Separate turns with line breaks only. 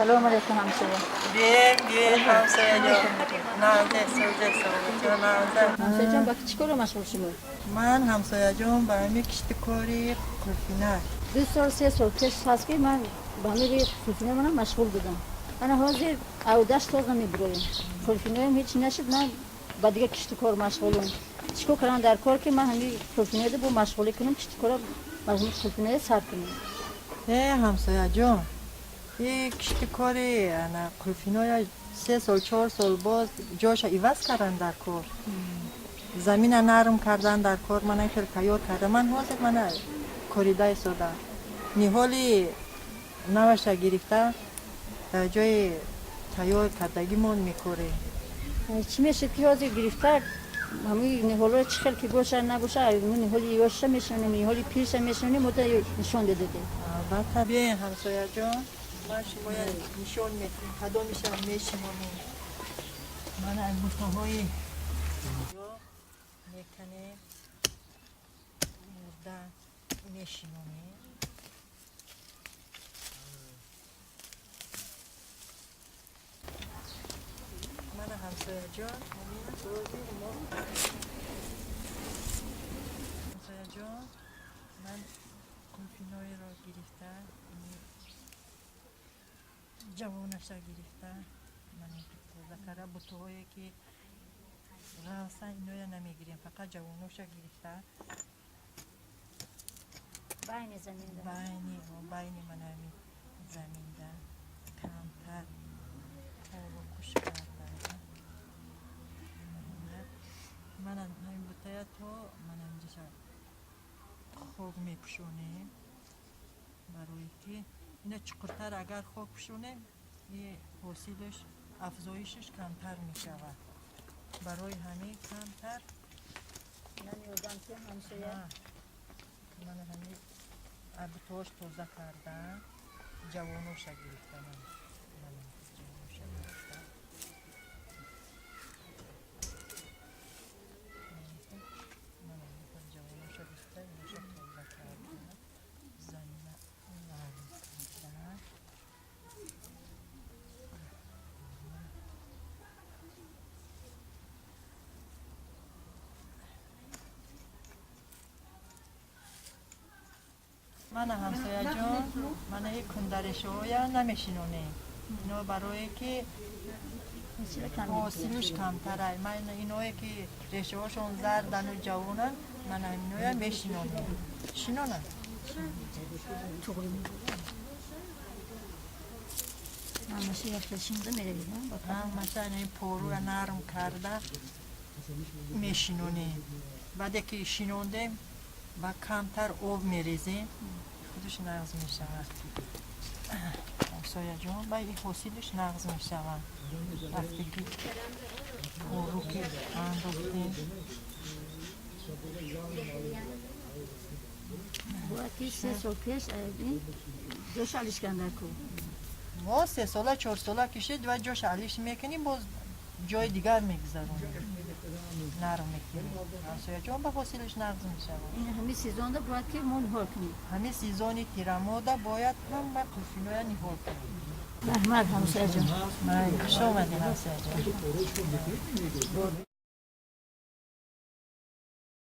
Салом алейкум, ҳамсоя.
Бием, бием, ҳамсояҷон. Нағзе, сӯзе, солиҷон, нағзе.
Ҳамсояҷон, ба чӣ коро машғул шумо?
Ман, ҳамсояҷон, ба ҳамин киштикори қулфина.
2 сол, 3 сол пеш ҳаст, ки ман ба ҳамин қулфина манам машғул будам. Ана ҳозир авдаш соз намебироем. Қулфиноям ҳеч нашуд, ман ба дигар кишту кор машғулам. Чӣ кор кардам дар кор, ки ман ҳамин қулфинояда бо машғулӣ кунам, кишту кора мажмӯъ қулфиноя сар кунам?
Э, ҳамсояҷон, и киштикори ана қулфиноя 3 сол, 4 сол боз ҷоша иваз кардан дар кор, замина нарм кардан дар кор. Мана хел тайёр карда, ман ҳозир мана корида истодам. Ниҳоли наваша гирифта, дар ҷои тайёр кардагимон мекорем.
Чӣ мешуд, ки ҳозир гирифта ҳамин ниҳолҳо, чӣ хел ки боша, набоша, ниҳоли ёшша мешинонем, ниҳоли пирша мешинонем, мода нишон дедодем.
Албатта, биёен, ҳамсояҷон, ман шумоя нишон медиҳам, кадомиша мешинонем. Мана бутаҳои меканем, мурда мешинонем. Мана, ҳамсояҷон, ҳамсояҷон, ман қулфиноеро гирифта, ҷавонаша гирифта, ман тоза карда. Бутаҳое ки равсан, иноя намегирем, фақат ҷавоноша гирифта.
Байни заминда.
Байни манами заминда камтар пору куш карда. Мана ҳамин бутая то мана инҷаша хок мепӯшонем, барое ки ина чуқуртар агар хок пӯшонем, и ҳосилаш, афзоишаш камтар мешавад. Барои ҳамин камтар. Мана ҳамин бутош тоза карда, ҷавоноша гирифта, ҷавоноша гирифта, ҷавоноша гирифта, иноша тоза карда, замина нарм карда. Мана, ҳамсояҷон, мана и кундарешоя намешинонем, ино барое ки ҳосилуш камтарай. Ман иное ки решаҳошон зардану ҷавонанд, мана иноя мешинонем. Шинонам. Ҳамаша ин поруя нарм карда мешинонем. Баъде ки шинондем, ба камтар об мерезем, худаш нағз мешавад, ҳамсояҷон. Ба и ҳосилаш нағз мешавад, вақте ки пору ки андохтем.
Бояд ки 3 сол пеш ҷоша алиш кардан ку.
Мо 3 сола, 4 сола кишид ва ҷоша алиш мекунем, боз ҷои дигар мегузаронем, нарм мекунем, ҳамсояҷон, ба ҳосилаш нағз мешавад.
Ин ҳамин сезонда бояд ки мо ниҳол кунем.
Ҳамин сезони тирамода бояд ҳама қулфиноя ниҳол кунем.
Раҳмат, ҳамсояҷон.
Хуш омадед, ҳамсояҷон.